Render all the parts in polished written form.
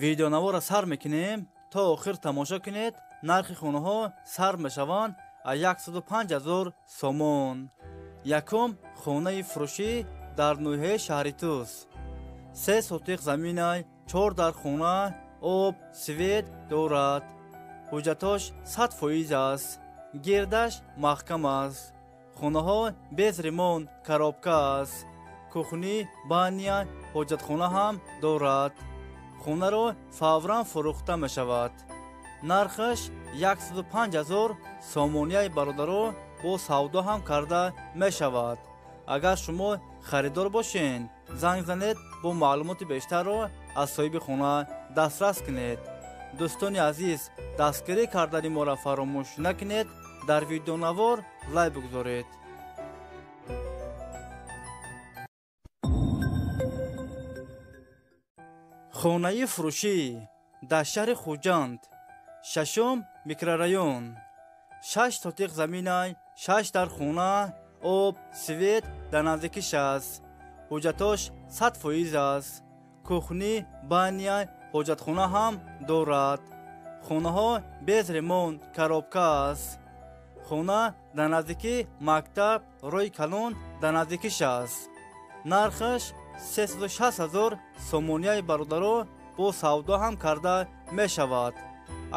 Видеонавора сар мекунем, то охир тамошо кунед. Нархи хонаҳо сар мешаванд аз 105 000 сомон. Якум хонаи фурӯшӣ дар ноҳияи шаҳри Тӯс. 3 сотиқ заминай, 4 дар хона, об, свет дорад. Ҳуҷҷатош 100% аст. Гирдаш маҳкам аст. Хонаҳо без ремонт, коробка аст. Кухни, баня, ҳоҷатхона ҳам дорад. Хонаро фавран фурӯхта мешавад. Нархаш 105 000 сомонияи бародаро бо савдо ҳам карда мешавад. Агар шумо харидор бошед, занг занед, бо маълумоти бештарро аз соҳиби хона дастрас кунед. Дӯстони азиз, дастгирӣ кардани моро фаромӯш накунед, дар видеонавор лайк бигузоред. Хонаи фурӯшӣ дар шаҳри Хуҷанд, 6 микрорайон. 6 сотиқ заминай, 6 дар хона, об, свет дар наздикиш аст. Ҳуҷҷатош 100% аст. Кухни, баня, ҳоҷатхона ҳам дорад. Хонаҳо без ремонт, коробка аст. Хона дар наздики мактаб, роҳи калон дар наздикиш аст. Нархаш 360 000 сомонияи бародаро бо савдо ҳам карда мешавад.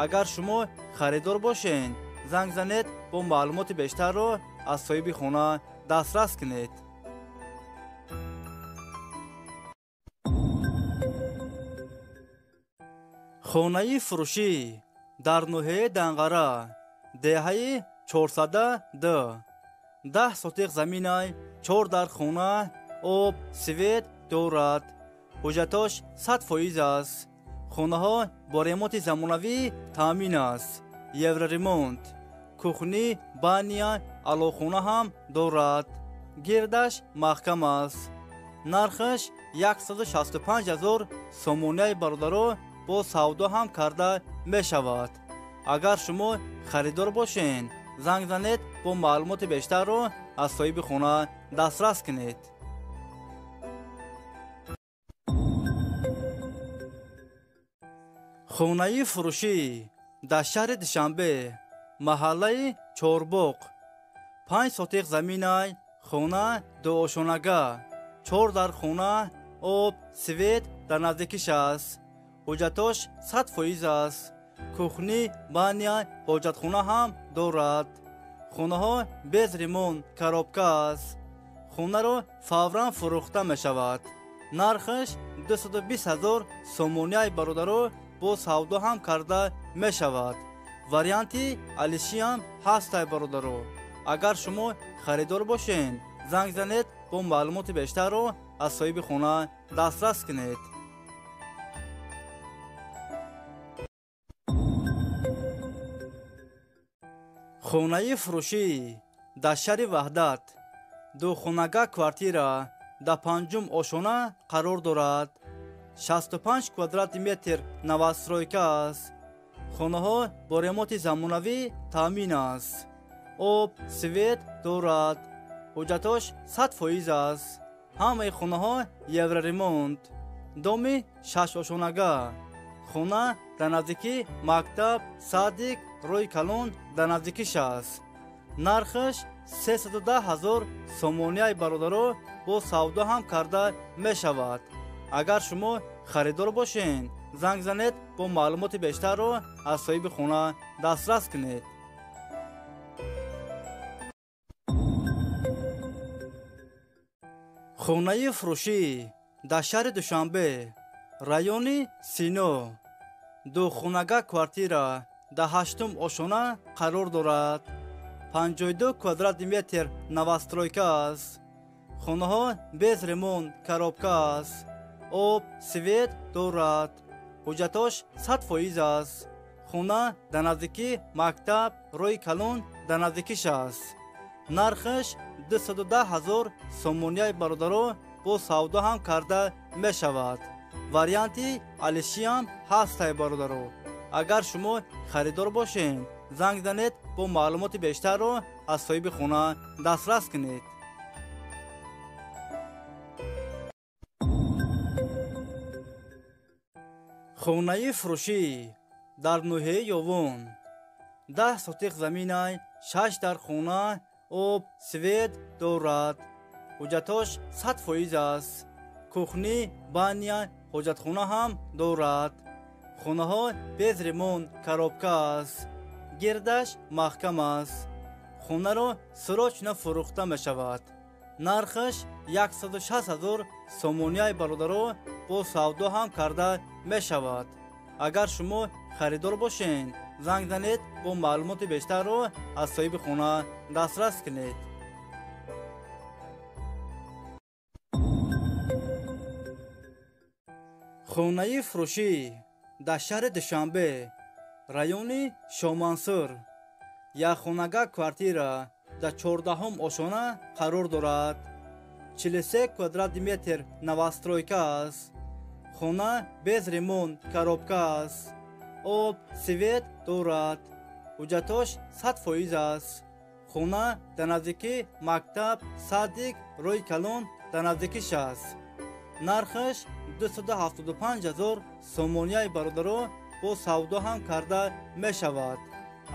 Агар шумо харидор бошед, занг занед, бо маълумоти бештарро аз соҳиби хона дастрас кунед. Хонаи фурӯшӣ дар ноҳияи Данғара, деҳаи 402. 10 сотиқ заминай, 4 дар хона, об, свет дорад. Ҳуҷҷатош 100% аст. Хонаҳо бо ремонти замонавӣ таъмин аст. Евроремонт. Кухни, баня, алоқхона ҳам дорад. Гирдаш маҳкам аст. Нархаш 165 000 сомонияи бародаро бо савдо ҳам карда мешавад. Агар шумо харидор бошед, занг занед, бо маълумоти бештарро аз соҳиби хона дастрас кунед. Хонаи фурӯшӣ дар шаҳри Душанбе, маҳаллаи Чорбоғ. 5 сотиқ заминай, хона дуошонага, 4 дар хона, об, свет дар наздикиш аст. Ҳуҷҷатош 100% аст. Кухни, баня, ҳоҷатхона ҳам дорад. Хонаҳо без ремонт, коробка аст. Хонаро фавран фурӯхта мешавад. Нархаш 220 000 сомонияи бародаро бо савдо ҳам карда мешавад. Варианти алишиам ҳастай бародаро. Агар шумо харидор бошед, занг занед, бо маълумоти бештарро аз соҳиби хона дастрас кунед. Хонаи фурӯшӣ дар шаҳри Ваҳдат, духонага квартира дар 5-ум ошона қарор дорад. 65 квадрати метр новостройка аст. Хонаҳо бо ремонти замонавӣ таъмин аст. Об, свет дорад. Ҳуҷҷатош 100% аст. Ҳамаи хонаҳо евроремонт. Доми 6 ошонага. Хона дар наздики мактаб, садик, роҳи калон дар наздикиш аст. Нархаш 310 000 сомонияи бародаро бо савдо ҳам карда мешавад. Агар шумо харидор бошед, занг занед, бо маълумоти бештарро аз соҳиби хона дастрас кунед. Хонаи фурӯшӣ дар шаҳри Душанбе, райони Сино. Духонага квартира дар 8-ум ошона қарор дорад. 52 квадрати метр новостройка аст. Хонаҳо без ремонт, коробка аст. Об, свет дорад. Ҳуҷҷатош 100% аст. Хона дар наздики мактаб, роҳи калон дар наздикиш аст. Нархаш 210 000 сомонияи бародаро бо савдо ҳам карда мешавад. Варианти алишиам ҳастай бародаро. Агар шумо харидор бошед, занг занед, бо маълумоти бештарро аз соҳиби хона дастрас кунед. Хонаи фурӯшӣ дар ноҳияи Ёвон 10 сотиқ заминай, 6 дар хона, об, свет дорад. Ҳуҷҷатош 100% аст. Кухни, баня, ҳоҷатхона ҳам дорад. Хонаҳо без ремонт, коробка аст. Гирдаш маҳкам аст. Хонаро срочно фурӯхта мешавад. Нархаш 160 000 сомонияи бародаро бо савдо ҳам карда мешавад. Агар шумо харидор бошед, занг занед, бо маълумоти бештарро аз соҳиби хона дастрас кунед. Хонаи фурӯшӣ дар шаҳри Душанбе, райони Шомансур, якхонага квартира дар 14-ум ошона қарор дорад. 43 квадрати метр новостройка аст. Хона без ремонт, коробка аст. Об, свет дорад. Ҳуҷҷатош 100% аст. Хона дар наздикии мактаб, садик, роҳи калон дар наздикиш аст. Нархаш 275 000 сомонияи бародаро бо савдо ҳам карда мешавад.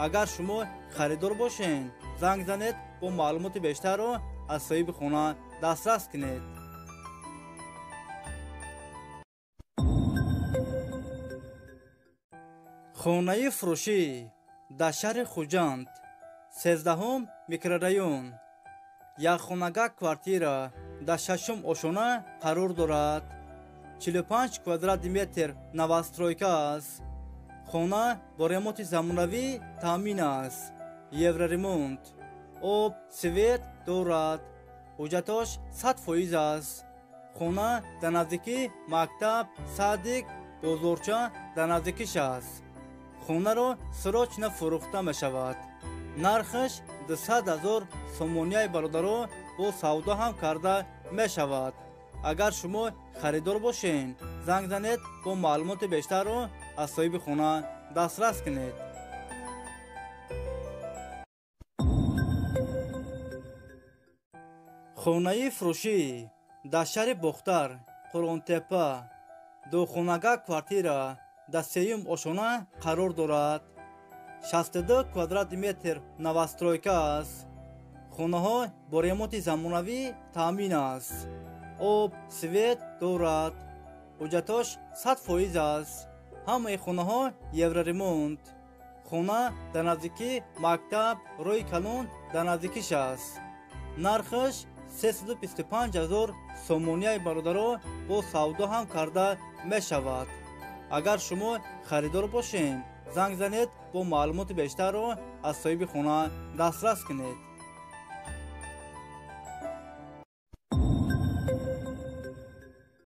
Агар шумо харидор бошед, занг занед, бо маълумоти бештарро аз соҳиби хона дастрас кунед. Хонаи фурӯшӣ дар шаҳри Хуҷанд, 13-ум микрорайон, якхонага квартира дар 6-ум ошона қарор дорад. 45 квадрати метр новостройка аст. Хона бо ремонти замонавӣ таъмин аст. Евроремонт, об, свет дорад. Ҳуҷҷатош 100% аст. Хона дар наздикии мактаб, садик, бозорча дар наздикиш аст. Хонаро срочно фурӯхта мешавад. Нархаш 200 000 сомонияи бародаро бо савдо ҳам карда мешавад. Агар шумо харидор бошед, занг занед, бо маълумоти бештарро аз соҳиби хона дастрас кунед. Хонаи фурӯшӣ дар шаҳри Бохтар, Қурғонтеппа, духонага квартира дар 3-ум ошона қарор дорад. 62 квадрати метр новостройка аст. Хонаҳо бо ремонти замонавӣ таъмин аст. Об, свет дорад. Ҳуҷҷатош 100% аст. Ҳамаи хонаҳо евроремонт. Хона дар наздикии мактаб, роҳи калон дар наздикиш аст. Нархаш 325 000 сомонияи бародаро бо савдо ҳам карда мешавад. Агар шумо харидор бошед, занг занед, бо маълумоти бештарро аз соҳиби хона дастрас кунед.